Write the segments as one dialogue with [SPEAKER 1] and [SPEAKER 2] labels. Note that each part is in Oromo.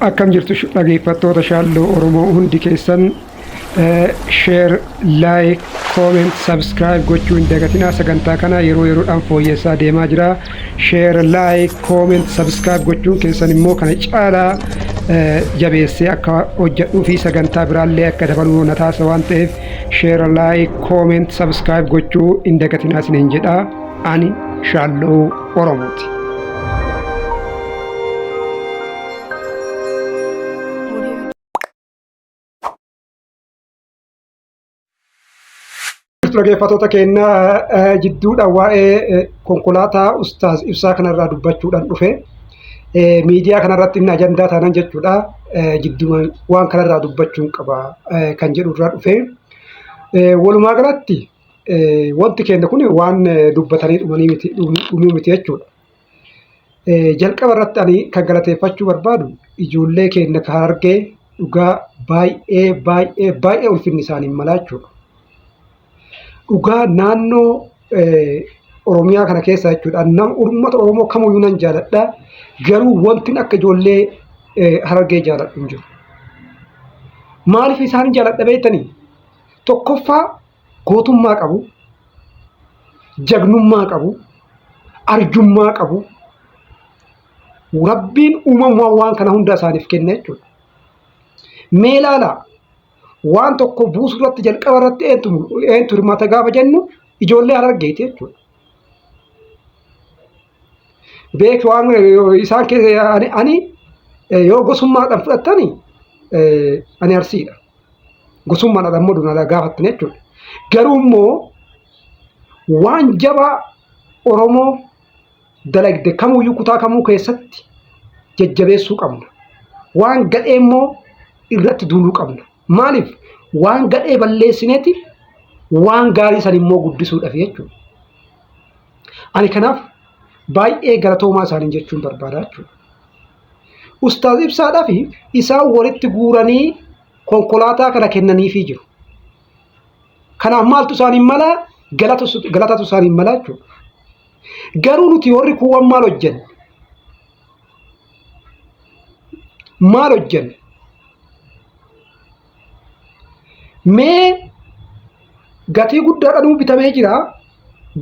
[SPEAKER 1] Akkam jirtu dhageeffattoota Shaalloo Oromoo hundi keessan share, like, comment, subscribe gochuu hin dagatinaa. Sagantaa kana yeroo yeroodhaan fooyyessaa deemaa jira. Share, like, comment, subscribe gochuun keessan immoo kana caalaa jabeessee akka hojjedhuu fi sagantaa biraallee akka dabaluu na taasisa waan ta'eef share, like, comment, subscribe gochuu hin dagatinaa isiniin jedha. Ani Shaalloo Oromooti. Dhaggeeffattoota keenya jidduudha waa'ee konkolaataa Ustaaz Ibsaa kanarraa dubbachuudhaan dhufe. Miidiyaa kanarratti inni ajandaa taanan jechuudha. Jidduma waan kanarraa dubbachuun qaba kan jedhu irraa dhufe. Walumaa galatti wanti keenya kun waan dubbatanii dhumuu miti jechuudha. Jalqaba irratti ani kan galateeffachuu barbaadu ijoollee keenya kan Harargee dhugaa baay'ee baay'ee baay'ee ulfinni isaaniin malaa jechuudha. Dhugaa naannoo Oromiyaa kana keessa jechuudha. Nama uummata Oromoo kamuyyuu nan jaaladha. Garuu wanti akka ijoollee Harargee jaaladhu hin jiru. Maaliif isaan jaaladha beektanii? Tokkoffaa gootummaa qabu, jagnummaa qabu, arjummaa qabu. Rabbiin uumamumaan waan kana hunda isaaniif kenna jechuudha. Mee ilaalaa waan tokko buusuu irratti jalqaba irratti eentu hirmaata gaafa jennu ijoollee Harargeeti jechuudha. Beeki waan isaan keessa ani yoo gosummaadhaan fudhattani ani Arsiidha. Gosummaadhaan ammoo dunaa gaafattan jechuudha. Garuu immoo waan jabaa Oromoo dalagde kamuyyuu kutaa kamuu keessatti jajjabeessuu qabna. Waan gadhee immoo irratti duuluu qabna. Maaliif? Waan gadhee balleessineeti waan gaarii san immoo guddisuudhaaf jechuudha. Ani kanaaf baay'ee galatoomaa isaaniin jechuun barbaada jechuudha. Ustaaz Ibsaadhaa fi isaan walitti guuranii konkolaataa kana kennaniifii jiru. Kanaaf maaltu isaaniin mala? Galatatu isaaniin mala jechuudha. Garuu nuti warri kuuwwan maal hojjenne? Maal hojjenne? Mee gatii guddaadhaan bitamee jira.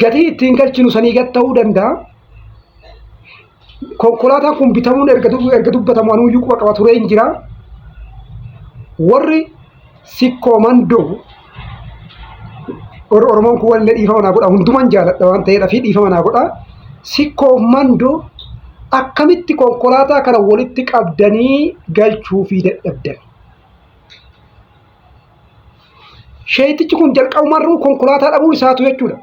[SPEAKER 1] Gatii ittiin galchinu sanii gad ta'uu danda'a. Konkolaataan kun bitamuun erga dubbatamu anuuyyuu quba qaba turee hin jira. Warri sikkoo mandoo warri Oromoon kun walillee dhiifama naa godha hunduman jaaladha waan ta'eedha fi dhiifama naa godha. Sikkoo mandoo akkamitti konkolaataa kana walitti qabdanii galchuufii dadhabdan? Sheeytichi kun jalqabumarruu konkolaataa dhabuu isaatu jechuudha.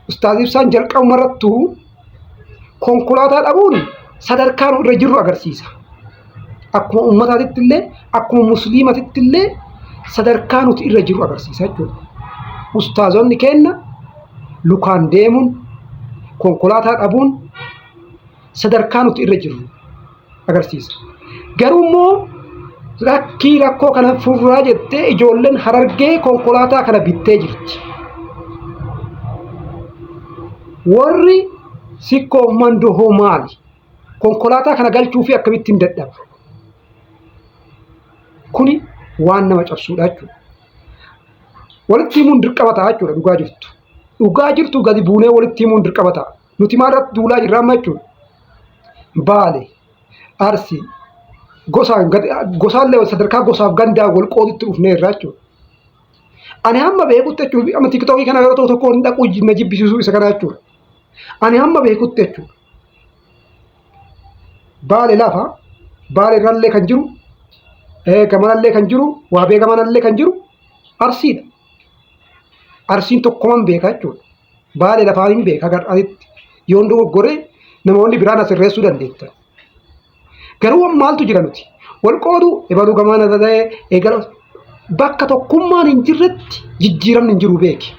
[SPEAKER 1] Ustaaz Ibsaan jalqabumarrattuu konkolaataa dhabuun sadarkaa nu irra jirru agarsiisa. Akkuma uummataatitti illee akkuma musliimatitti illee sadarkaa nuti irra jirru agarsiisa jechuudha. Ustaazonni keenna lukaan deemuun konkolaataa dhabuun sadarkaa nuti irra jirru agarsiisa. Garuu immoo rakkii rakkoo kana furraa jettee ijoolleen Harargee konkolaataa kana bittee jirti. Warri sikkoof mandoo hoo maali? Konkolaataa kana galchuu fi akkamittiin dadhaba? Kuni waan nama cabsuudha jechuudha. Walitti himuun dirqama ta'a jechuudha dhugaa jirtu. Dhugaa jirtu gadi buunee walitti himuun dirqama ta'a. Nuti maal irratti duulaa jirra amma jechuudha. Baale, Arsii, gosaan gosaallee sadarkaa gosaaf gandaa wal qoodutti dhufnee irraa jechuudha. Ani hamma beekutti jechuudha amma tiktookii kana yeroo tokko tokko hin dhaquu na jibbisiisuu isa kana jechuudha. Ani hamma beekutti jechuudha. Baale lafa, baale irrallee kan jiru, gamanallee kan jiru, waabee gamanallee kan jiru Arsiidha. Arsiin tokkoman beeka jechuudha. Baale lafaan hin beeka gar'aanitti. Yoon dogoggore namoonni biraan as sirreessuu dandeettan. Garuu maaltu jira nuti? Wal qoodu ebaluu gamaana ta'e eegala bakka tokkummaan hin jirretti jijjiiramni hin jiru beeki.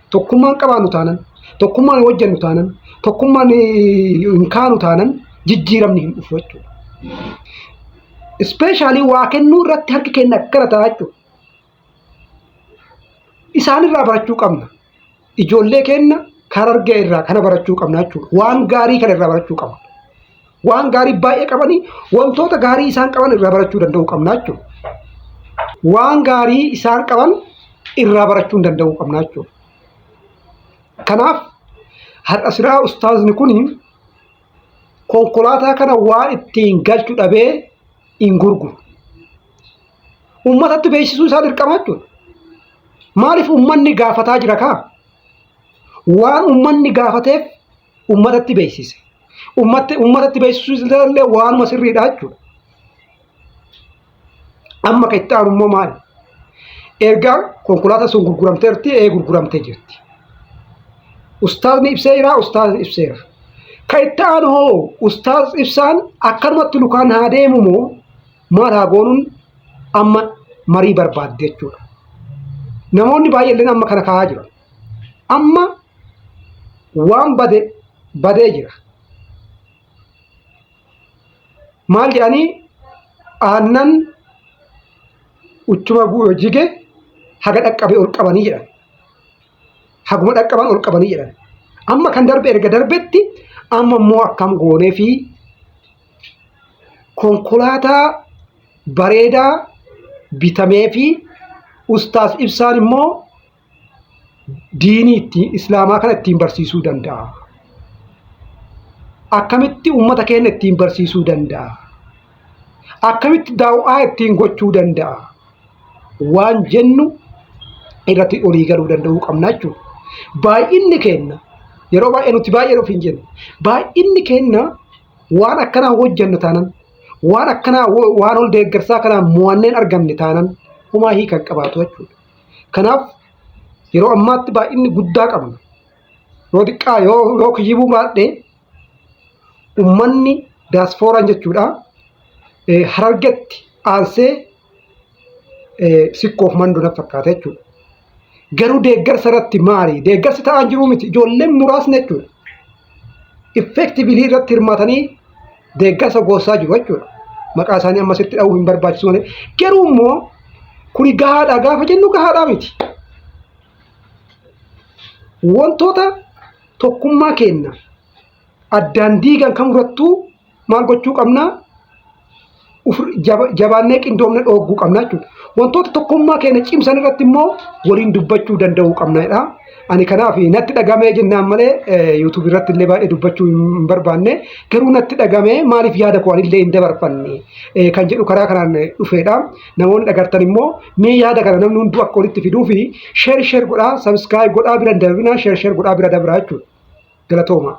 [SPEAKER 1] Tokkummaan qabaannu taanan, tokkummaan hin hojjennu taanan, tokkummaan hin kaanu taanan jijjiiramni hin dhufu jechuudha. Ispeeshaalii waa kennuu irratti harki keenya akkana ta'a jechuudha. Isaanirraa barachuu qabna. Ijoollee keenya Harargee irraa kana barachuu qabna jechuudha. Waan gaarii kana irraa barachuu qabna. Waan gaarii baay'ee qabanii, wantoota gaarii isaan qaban irraa barachuu danda'uu qabna jechuudha. Waan gaarii isaan qaban irraa barachuu danda'uu qabna jechuudha. Kanaaf har'a siraa ustaazni kun konkolaataa kana waan ittiin galchu dhabee hin gurguru. Uummatatti beeksisuu isaa dirqama jechuudha. Maaliif uummanni gaafataa jira kaa? Waan uummanni gaafateef uummatatti beeksise. Uummatatti beeksisuu illee waanuma sirriidha jechuudha. Amma kan itti aanu immoo maali? Erga konkolaataa sun gurguramteerti, ee gurguramtee jirti. Ustaazni ibseera, ustaazni ibseera. Kan itti aanu hoo ustaaz ibsaan akkanumatti lukaan haa deemu moo maal haa goonuun amma marii barbaadde jechuudha. Namoonni baay'een amma kana kaa'aa jiran. Amma waan bade badee jira. Maal jedhanii, aannan uchuma jige haga dhaqqabe ol qabanii jedhan. Haguma dhaqqaban ol qabanii jedhan. Amma kan darbe erga darbetti, amma immoo akkam goonee fi konkolaataa bareedaa bitamee fi ustaas ibsaan immoo diinii ittiin islaamaa kana ittiin barsiisuu danda'a? Akkamitti uummata keenya ittiin barsiisuu danda'a? Akkamitti daaw'aa ittiin gochuu danda'a? Waan jennu irratti olii galuu danda'uu qabna jechuudha. Baay'inni keenya yeroo baay'ee nuti baay'ee of hin jennu. Baay'inni keenya waan akkanaa hojjennu taanan, waan akkanaa waan ol deeggarsaa kanaan mo'anneen argamne taanan, homaa hiika hin qabaatu jechuudha. Kanaaf yeroo ammaatti baay'inni guddaa qabna. Yoo xiqqaa yoo kiyyibuu baadhee, uummanni daasporaan jechuudha, Harargetti aansee sikkoof mandoo na fakkaata jechuudha. Garuu deeggarsa irratti maali? Deeggarsi ta'aa jiru miti. Ijoolleen muraasni jechuudha. Effectively irratti hirmaatanii deeggarsa gochaa jiru jechuudha. Maqaa isaanii ammasitti dha'uu hin barbaachisu malee. Garuu immoo kuni gahaadha gaafa jennu, gahaadhaa miti. Wantoota tokkummaa keenya addaan diigan kamirrattuu maal gochuu qabnaa? Jabaannee qindoomne dhoogguu qabna jechuudha. Wantoota tokkummaa keenya cimsan irratti immoo waliin dubbachuu danda'uu qabna. Ani kanaaf natti dhagamee jennaan malee YouTube irratti illee baay'ee dubbachuu hin barbaanne, garuu natti dhagamee maaliif yaada koo anillee hin dabarfanne kan jedhu karaa kanaan dhufeedha. Namoonni dhagartan immoo mee yaada kana namni hunduu akka walitti fiduu fi share share godhaa, subscribe godhaa, bira darbinaa, share share godhaa bira dabraa jechuudha. Galatooma.